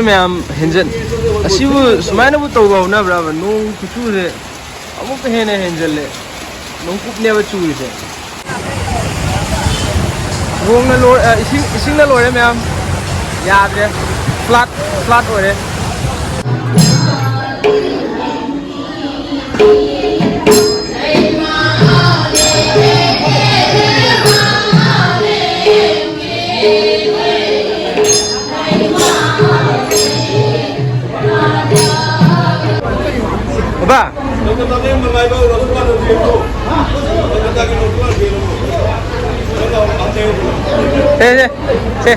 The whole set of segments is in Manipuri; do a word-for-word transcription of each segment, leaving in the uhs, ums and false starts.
ꯃꯌꯥꯝ ꯍꯦꯟꯖꯟ ꯑꯁꯤꯕꯨ ꯁꯨꯃꯥꯏꯅꯕꯨ ꯇꯧꯕ ꯍꯧꯅꯕ꯭ꯔꯕ? ꯅꯣꯡ ꯈꯨꯆꯨꯁꯦ ꯑꯃꯨꯛꯀ ꯍꯦꯟꯅ ꯍꯦꯟꯖꯜꯂꯦ꯫ ꯅꯣꯡꯀꯨꯞꯅꯦꯕ ꯆꯨꯔꯤꯁꯦ꯫ ꯅꯣꯡꯅ ꯂꯣꯏ-, ꯑ, ꯏꯁꯤꯡ, ꯏꯁꯤꯡꯅ ꯂꯣꯏꯔꯦ ꯃꯌꯥꯝ꯫ ꯌꯥꯗ꯭ꯔꯦ꯫ ꯐ꯭ꯂꯠ, ꯐ꯭ꯂꯠ ꯑꯣꯏꯔꯦ꯫ ꯕꯥ꯫ ꯁꯦ, ꯁꯦ, ꯁꯦ꯫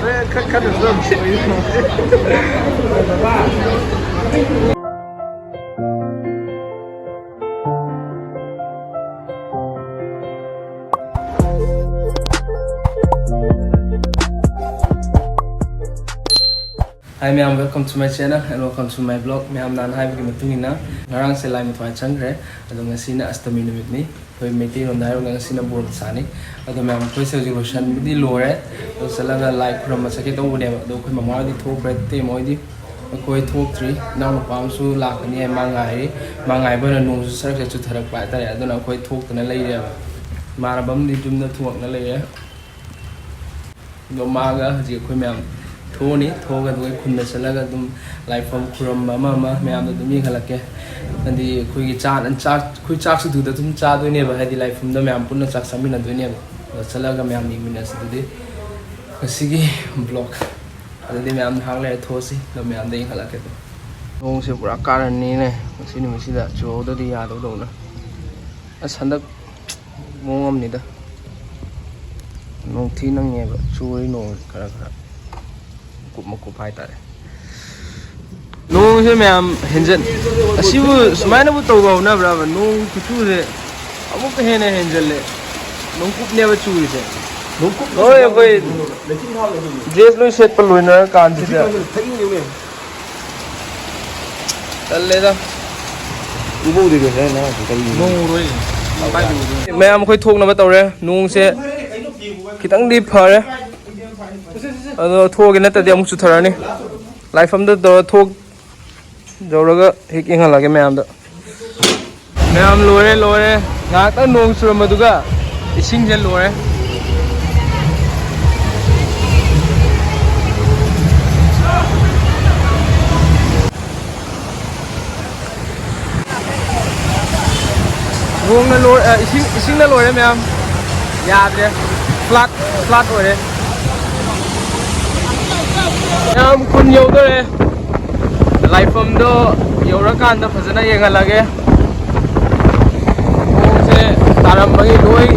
Hi ꯃꯌꯥꯝ, welcome to my channel and welcome to my vlog. ꯃꯌꯥꯝ ꯅꯍꯥꯟ ꯍꯥꯏꯕꯒꯤ ꯃꯇꯨꯡ ꯏꯟꯅ ꯉꯔꯥꯡꯁꯦ ꯂꯥꯏ ꯃꯊ꯭ꯋꯥꯏ ꯆꯪꯈ꯭ꯔꯦ, ꯑꯗꯣ ꯉꯁꯤꯅ ꯑꯁꯇꯃꯤ ꯅꯨꯃꯤꯠꯅꯤ꯫ ꯑꯩꯈꯣꯏ ꯃꯩꯇꯩꯂꯣꯟꯗ ꯍꯥꯏꯔꯒ ꯉꯁꯤꯅ ꯕꯣꯔ ꯃꯁꯥꯅꯤ꯫ ꯑꯗꯣ ꯃꯌꯥꯝ, ꯑꯩꯈꯣꯏꯁꯦ ꯍꯧꯖꯤꯛ ꯂꯣꯏꯁꯟꯕꯗꯤ ꯂꯣꯏꯔꯦ꯫ ꯑꯗꯣ ꯆꯠꯂꯒ ꯂꯥꯏ ꯈꯨꯔꯨꯝꯕ ꯆꯠꯀꯦ ꯇꯧꯕꯅꯦꯕ, ꯑꯗꯣ ꯑꯩꯈꯣꯏ ꯃꯃꯥ ꯍꯣꯏꯗꯤ ꯊꯣꯛꯈ꯭ꯔꯦ, ꯏꯇꯩꯃ ꯍꯣꯏꯗꯤ꯫ ꯑꯩꯈꯣꯏ ꯊꯣꯛꯇ꯭ꯔꯤ꯫ ꯏꯅꯥꯎꯅꯨꯄꯥ ꯑꯃꯁꯨ ꯂꯥꯛꯀꯅꯤ ꯍꯥꯏ, ꯃꯥ ꯉꯥꯏꯔꯤ꯫ ꯃꯥ ꯉꯥꯏꯕ ꯑꯣꯏꯅ ꯅꯣꯡꯁꯨ ꯁꯔꯛꯁꯦ ꯆꯨꯊꯔꯛꯄ ꯍꯥꯏꯇꯥꯔꯦ, ꯑꯗꯨꯅ ꯑꯩꯈꯣꯏ ꯊꯣꯛꯇꯅ ꯂꯩꯔꯦꯕ꯫ ꯏꯃꯥꯟꯅꯕ ꯑꯃꯗꯤ ꯌꯨꯝꯗ ꯊꯣꯛꯂꯛꯅ ꯂꯩꯔꯦ꯫ ꯑꯗꯣ ꯃꯥꯒ ꯍꯧꯖꯤꯛ ꯑꯩꯈꯣꯏ ꯃꯌꯥꯝ ꯊꯣꯛꯑꯅꯤ꯫ ꯊꯣꯛꯑꯒ ꯑꯗꯨꯒ ꯑꯩ ꯈꯨꯟꯗ ꯆꯠꯂꯒ ꯑꯗꯨꯝ ꯂꯥꯏꯐꯝ ꯈꯨꯔꯝꯕ ꯑꯃ ꯑꯃ ꯃꯌꯥꯝꯗ ꯑꯗꯨꯝ ꯌꯦꯡꯍꯜꯂꯛꯀꯦ꯫ ꯍꯥꯏꯗꯤ ꯑꯩꯈꯣꯏꯒꯤ ꯆꯥ-, ꯆꯥꯛ, ꯑꯩꯈꯣꯏ ꯆꯥꯛꯁꯨ ꯑꯗꯨꯗ ꯑꯗꯨꯝ ꯆꯥꯗꯣꯏꯅꯦꯕ, ꯍꯥꯏꯗꯤ ꯂꯥꯏꯐꯝꯗ ꯃꯌꯥꯝ ꯄꯨꯟꯅ ꯆꯥꯛ ꯆꯥꯃꯤꯟꯅꯗꯣꯏꯅꯦꯕ꯫ ꯑꯗꯣ ꯆꯠꯂꯒ ꯃꯌꯥꯝ ꯌꯦꯡꯃꯤꯟꯅꯁꯤ ꯑꯗꯨꯗꯤ꯫ ꯉꯁꯤꯒꯤ vlog ꯑꯗꯨꯗꯤ ꯃꯌꯥꯝ ꯉꯥꯏꯍꯥꯛ ꯂꯩꯔ ꯊꯣꯛꯑꯁꯤ, ꯑꯗꯣ ꯃꯌꯥꯝꯗ ꯌꯦꯡꯍꯜꯂꯛꯀꯦ ꯑꯗꯣ꯫ ꯅꯣꯡꯁꯦ ꯄꯨꯔꯥ ꯀꯥꯔꯟꯅꯤꯅꯦ ꯉꯁꯤ ꯅꯨꯃꯤꯠꯁꯤꯗ, ꯆꯨꯍꯧꯗ꯭ꯔꯗꯤ ꯌꯥꯗꯧꯗꯧꯅ꯫ ꯑꯁ, ꯍꯟꯗꯛ ꯃꯑꯣꯡ ꯑꯃꯅꯤꯗ꯫ ꯅꯣꯡ ꯊꯤ ꯅꯪꯉꯦꯕ, ꯆꯨꯔꯤ ꯅꯣꯡ ꯈꯔ ꯈꯔ꯫ ꯃꯀꯨꯞ ꯃꯀꯨꯞ ꯍꯥꯏꯇꯥꯔꯦ꯫ ꯅꯣꯡꯁꯦ ꯃꯌꯥꯝ ꯍꯦꯟꯖꯟ-, ꯑꯁꯤꯕꯨ ꯁꯨꯃꯥꯏꯅꯕꯨ ꯇꯧꯕ ꯍꯧꯅꯕ꯭ꯔꯕ? ꯅꯣꯡ ꯈꯨꯆꯨꯁꯦ ꯑꯃꯨꯛꯀ ꯍꯦꯟꯅ ꯍꯦꯟꯖꯜꯂꯦ꯫ ꯅꯣꯡꯀꯨꯞꯅꯦꯕ ꯆꯨꯔꯤꯁꯦ꯫ ꯅꯣꯡꯀꯨꯞ ꯍꯣꯏ, ꯑꯩꯈꯣꯏ ꯂꯩꯆꯤꯜ ꯊꯥꯕꯗꯣ ꯑꯗꯨꯅꯦ꯫ Dress ꯂꯣꯏ ꯁꯦꯠꯄ ꯂꯣꯏꯅꯔ ꯀꯥꯟꯁꯤꯗ꯫ ꯂꯩꯆꯤꯜ ꯊꯥꯕꯗꯣ ꯊꯛꯏꯅꯦꯃꯦ꯫ ꯇꯜꯂꯦꯗ꯫ ꯏꯕꯧꯗꯤ ꯀꯩ ꯍꯥꯏꯅꯣ? ꯀꯔꯤ? ꯅꯣꯡ ꯎꯔꯣꯏ꯫ ꯃꯌꯥꯝ ꯑꯩꯈꯣꯏ ꯊꯣꯛꯅꯕ ꯇꯧꯔꯦ꯫ ꯅꯣꯡꯁꯦ ꯈꯤꯇꯪꯗꯤ ꯐꯔꯦ꯫ ꯑꯗꯣ ꯊꯣꯛꯑꯒꯦ, ꯅꯠꯇ꯭ꯔꯗꯤ ꯑꯃꯨꯛ ꯆꯨꯊꯔꯛꯑꯅꯤ꯫ ꯂꯥꯏꯐꯝꯗ ꯇꯧꯔ ꯊꯣꯛ ꯌꯧꯔꯒ ꯍꯦꯛ ꯌꯦꯡꯍꯜꯂꯒꯦ ꯃꯌꯥꯝꯗ꯫ ꯃꯌꯥꯝ, ꯂꯣꯏꯔꯦ, ꯂꯣꯏꯔꯦ꯫ ꯉꯥꯏꯍꯥꯛꯇꯪ ꯅꯣꯡ ꯆꯨꯔꯝꯕꯗꯨꯒ ꯏꯁꯤꯡꯁꯦ ꯂꯣꯏꯔꯦ꯫ ꯅꯣꯡꯅ ꯂꯣꯏ-, ꯑ, ꯏꯁꯤꯡ, ꯏꯁꯤꯡꯅ ꯂꯣꯏꯔꯦ ꯃꯌꯥꯝ꯫ ꯌꯥꯗ꯭ꯔꯦ꯫ ꯐ꯭ꯂꯥꯠ, ꯐ꯭ꯂꯥꯠ ꯑꯣꯏꯔꯦ꯫ ꯃꯌꯥꯝ, ꯈꯨꯟ ꯌꯧꯗꯣꯔꯦ꯫ ꯂꯥꯏꯐꯝꯗꯣ ꯌꯧꯔꯀꯥꯟꯗ ꯐꯖꯅ ꯌꯦꯡꯍꯜꯂꯒꯦ꯫ ꯅꯣꯡꯁꯦ ꯇꯥꯔꯝꯕꯒꯤ ꯂꯣꯏ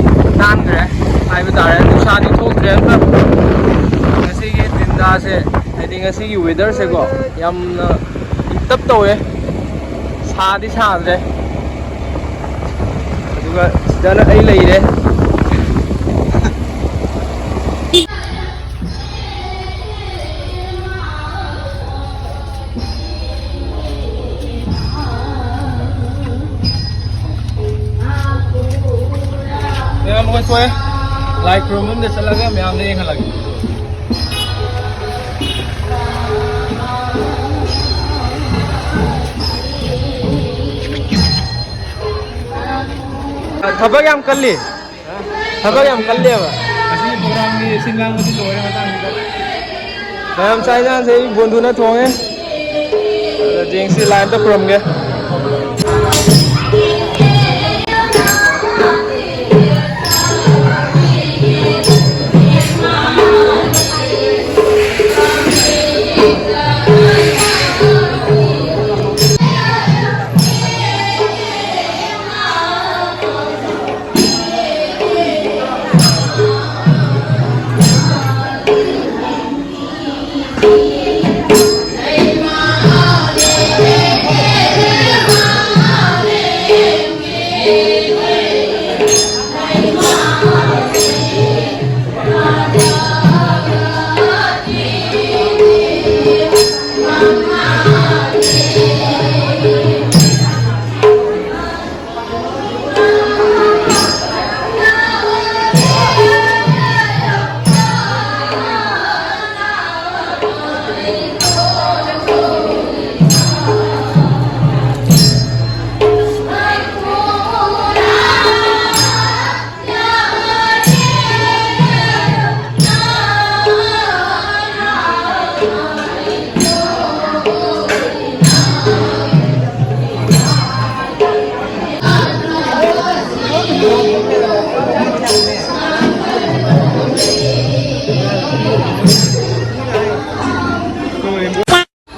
ꯅꯥꯟꯈ꯭ꯔꯦ ꯍꯥꯏꯕ ꯇꯥꯔꯦ꯫ ꯅꯨꯡꯁꯥꯗꯤ ꯊꯣꯛꯇ꯭ꯔꯦ ꯑꯝꯇ꯫ ꯉꯁꯤꯒꯤ ꯗꯤꯟꯗꯥꯁꯦ, ꯍꯥꯏꯗꯤ ꯉꯁꯤꯒꯤ ꯋꯦꯗꯔꯁꯦꯀꯣ, ꯌꯥꯝꯅ ꯏꯪꯇꯞ ꯇꯧꯋꯦ꯫ ꯁꯥꯗꯤ ꯁꯥꯗ꯭ꯔꯦ꯫ ꯑꯗꯨꯒ ꯁꯤꯗꯅ ꯑꯩ ꯂꯩꯔꯦ꯫ ꯃꯌꯥꯝ ꯂꯣꯏ ꯊꯣꯛꯑꯦ꯫ ꯂꯥꯏ ꯈꯨꯔꯨꯝꯐꯝꯗ ꯆꯠꯂꯒ ꯃꯌꯥꯝꯗ ꯌꯦꯡꯍꯜꯂꯒꯦ꯫ ꯊꯕꯛ ꯌꯥꯝ ꯀꯜꯂꯤ꯫ ꯊꯕꯛ ꯌꯥꯝ ꯀꯜꯂꯦꯕ꯫ ꯉꯁꯤꯒꯤ ꯄ꯭ꯔꯣꯒ꯭ꯔꯥꯝꯒꯤ ꯁꯤꯟ ꯂꯥꯡꯕꯗꯤ ꯂꯣꯏꯔꯦ ꯃꯇꯥꯡꯁꯤꯗ꯫ ꯃꯌꯥꯝ ꯆꯥꯛ ꯏꯟꯁꯥꯡꯁꯦ ꯑꯩ ꯕꯣꯟꯗꯨꯅ ꯊꯣꯡꯉꯦ꯫ ꯑꯗ ꯌꯦꯡꯁꯤ, ꯂꯥꯏꯟꯗ ꯈꯨꯔꯨꯝꯒꯦ꯫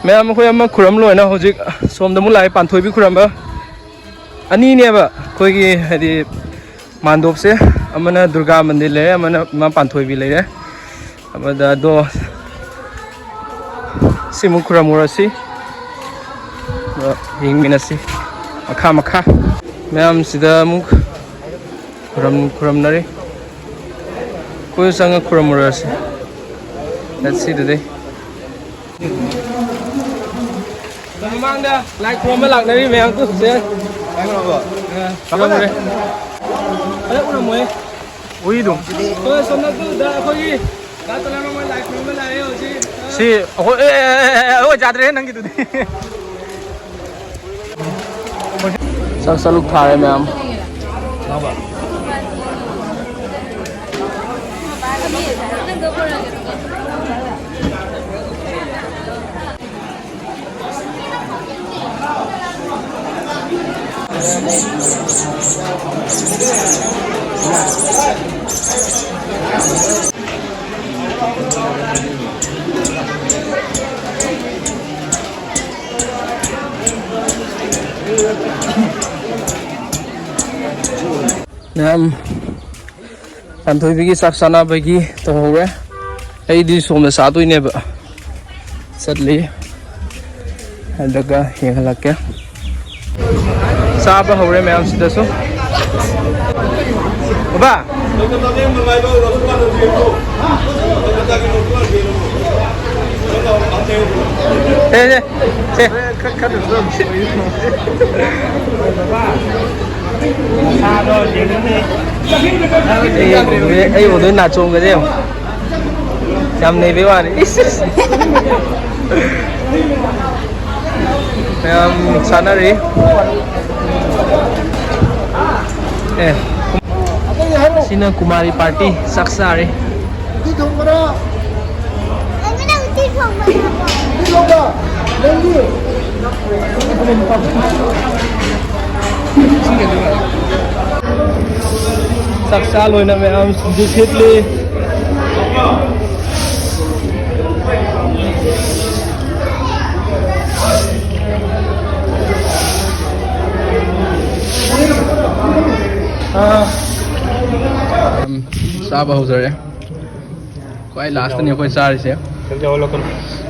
ꯃꯌꯥꯝ, ꯑꯩꯈꯣꯏ ꯑꯃ ꯈꯨꯔꯝ ꯂꯣꯏꯅ ꯍꯧꯖꯤꯛ ꯁꯣꯝꯗ ꯑꯃꯨꯛ ꯂꯥꯛꯑꯦ, ꯄꯥꯟꯊꯣꯏꯕꯤ ꯈꯨꯔꯝꯕ꯫ ꯑꯅꯤꯅꯦꯕ ꯑꯩꯈꯣꯏꯒꯤ, ꯍꯥꯏꯗꯤ, ꯃꯥꯟꯗꯣꯞꯁꯦ꯫ ꯑꯃꯅ ꯗꯨꯔꯒꯥ ꯃꯟꯗꯤꯔ ꯂꯩꯔꯦ, ꯑꯃꯅ ꯏꯃꯥ ꯄꯥꯟꯊꯣꯏꯕꯤ ꯂꯩꯔꯦ꯫ ꯑꯃꯗ ꯑꯗꯣ ꯁꯤꯃꯨꯛ ꯈꯨꯔꯝꯃꯨꯔꯁꯤ꯫ ꯑꯗꯣ ꯌꯦꯡꯃꯤꯟꯅꯁꯤ ꯃꯈꯥ ꯃꯈꯥ꯫ ꯃꯌꯥꯝꯁꯤꯗ ꯑꯃꯨꯛ ꯈꯨꯔꯝ-, ꯈꯨꯔꯝꯅꯔꯤ꯫ ꯑꯩꯈꯣꯏꯁꯨ ꯆꯪꯉ ꯈꯨꯔꯝꯃꯨꯔꯁꯤ꯫ Let's see today꯫ ꯃꯃꯥꯡꯗ ꯂꯥꯏ ꯈꯨꯔꯨꯝꯕ ꯂꯥꯛꯅꯔꯤ ꯃꯌꯥꯝ ꯇꯨꯁꯦ꯫ ꯂꯥꯏ ꯈꯨꯔꯨꯝꯕ? ꯑ, ꯈꯨꯔꯨꯝꯃꯨꯔꯦ꯫ ꯐꯖꯅ ꯎꯔꯝꯃꯣꯏ꯫ ꯎꯏꯗꯨꯝ꯫ ꯍꯣꯏ, ꯁꯣꯝꯗ ꯇꯨꯗ ꯑꯩꯈꯣꯏꯒꯤ ꯗꯥ ꯇꯣꯂꯥ ꯃꯃꯥ ꯂꯥꯏ ꯈꯨꯔꯨꯝꯕ ꯂꯥꯛꯑꯦ ꯍꯧꯖꯤꯛ꯫ ꯁꯤ ꯑꯩꯈꯣꯏ, ꯑꯦ, ꯑꯦ, ꯑꯦ, ꯑꯦ, ꯑꯩꯈꯣꯏ ꯖꯥꯠꯇ꯭ꯔꯦ ꯅꯪꯒꯤꯗꯨꯗꯤ꯫ ꯆꯥꯛ ꯆꯥꯂꯨꯛ ꯊꯥꯔꯦ ꯃꯌꯥꯝ꯫ ꯃꯌꯥꯝ ꯄꯥꯟꯊꯣꯏꯕꯤꯒꯤ ꯆꯥꯛ ꯆꯥꯅꯕꯒꯤ ꯇꯧꯍꯧꯔꯦ꯫ ꯑꯩꯗꯤ ꯁꯣꯝꯗ ꯆꯥꯗꯣꯏꯅꯦꯕ꯫ ꯆꯠꯂꯤ꯫ ꯑꯗꯨꯒ ꯌꯦꯡꯍꯜꯂꯛꯀꯦ꯫ ꯆꯥꯕ ꯍꯧꯔꯦ ꯃꯌꯥꯝꯁꯤꯗꯁꯨ꯫ ꯕꯕꯥ! ꯑꯦ, ꯑꯦ, ꯑꯦ꯫ ꯑꯩ, ꯑꯩ ꯎꯗꯣꯏ ꯅꯥꯆꯣꯡꯒꯁꯦ ꯌꯦꯡꯉꯣ꯫ ꯌꯥꯝ ꯅꯩꯕꯩ ꯋꯥꯅꯤ꯫ ꯏꯁ, ꯏꯁ꯫ ꯃꯌꯥꯝ ꯆꯥꯅꯔꯤ꯫ ꯑꯦ, ꯁꯤꯅ ꯀꯨꯃꯥꯔꯤ ꯄꯥꯔꯇꯤ ꯆꯥꯛ ꯆꯥꯔꯤ꯫ ꯎꯇꯤ ꯊꯣꯡꯕꯔꯣ? ꯎꯇꯤ ꯊꯣꯡꯕ꯫ ꯎꯇꯤ ꯊꯣꯡꯕ? ꯅꯪꯗꯤ? ꯆꯥꯛ ꯆꯥ ꯂꯣꯏꯅ ꯃꯌꯥꯝ ꯁꯤꯡꯖꯨ ꯁꯦꯠꯂꯤ꯫ ꯆꯥꯕ ꯍꯧꯖꯔꯦ꯫ ꯈ꯭ꯋꯥꯏ ꯂꯥꯁꯇꯅꯤ ꯑꯩꯈꯣꯏ ꯆꯥꯔꯤꯁꯦ꯫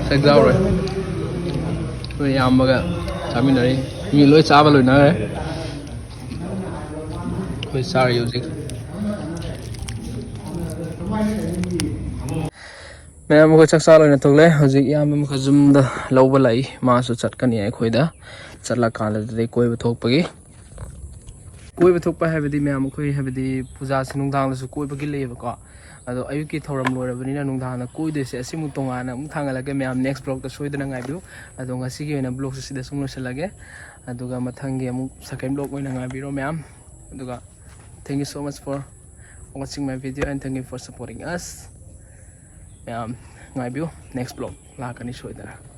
ꯆꯥꯛ ꯆꯥꯔꯣꯏ꯫ ꯑꯩꯈꯣꯏ ꯏꯌꯥꯝꯕꯒ ꯆꯥꯃꯤꯟꯅꯔꯤ꯫ ꯃꯤ ꯂꯣꯏ ꯆꯥꯕ ꯂꯣꯏꯅꯈ꯭ꯔꯦ꯫ ꯑꯩꯈꯣꯏ ꯆꯥꯔꯤ ꯍꯧꯖꯤꯛ꯫ ꯃꯌꯥꯝ ꯑꯩꯈꯣꯏ ꯆꯥꯛ ꯆꯥ ꯂꯣꯏꯅ ꯊꯣꯛꯂꯦ꯫ ꯍꯧꯖꯤꯛ ꯏꯌꯥꯝꯕ ꯑꯃꯈꯛ ꯌꯨꯝꯗ ꯂꯧꯕ ꯂꯥꯛꯏ꯫ ꯃꯥꯁꯨ ꯆꯠꯀꯅꯤ ꯑꯩꯈꯣꯏꯗ꯫ ꯆꯠꯂꯀꯥꯟꯗꯗꯤ ꯀꯣꯏꯕ ꯊꯣꯛꯄꯒꯤ꯫ ꯀꯣꯏꯕ ꯊꯣꯛꯄ ꯍꯥꯏꯕꯗꯤ ꯃꯌꯥꯝ ꯑꯩꯈꯣꯏ ꯍꯥꯏꯕꯗꯤ ꯄꯨꯖꯥꯁꯤ ꯅꯨꯡꯗꯥꯡꯗꯁꯨ ꯀꯣꯏꯕꯒꯤ ꯂꯩꯌꯦꯕꯀꯣ꯫ ꯑꯗꯣ ꯑꯌꯨꯛꯀꯤ ꯊꯧꯔꯝ ꯂꯣꯏꯔꯕꯅꯤꯅ ꯅꯨꯡꯗꯥꯡꯗ ꯀꯣꯏꯗꯣꯏꯁꯦ ꯑꯁꯤꯃꯨꯛ ꯇꯣꯉꯥꯟꯅ ꯑꯃꯨꯛ ꯊꯥꯡꯒꯠꯂꯒꯦ ꯃꯌꯥꯝ꯫ Next vlogꯇ ꯁꯣꯏꯗꯅ ꯉꯥꯏꯕꯤꯌꯨ꯫ ꯑꯗꯣ ꯉꯁꯤꯒꯤ ꯑꯣꯏꯅ vlogꯁꯦ ꯁꯤꯗ ꯁꯨꯝ ꯂꯣꯏꯁꯤꯜꯂꯒꯦ꯫ ꯑꯗꯨꯒ ꯃꯊꯪꯒꯤ ꯑꯃꯨꯛ second vlog ꯑꯣꯏꯅ ꯉꯥꯏꯕꯤꯔꯣ ꯃꯌꯥꯝ꯫ ꯑꯗꯨꯒ thank you so much for watching my video and thank you for supporting us꯫ ꯃꯌꯥꯝ ꯉꯥꯏꯕꯤꯌꯨ, next vlog ꯂꯥꯛꯀꯅꯤ ꯁꯣꯏꯗꯅ꯫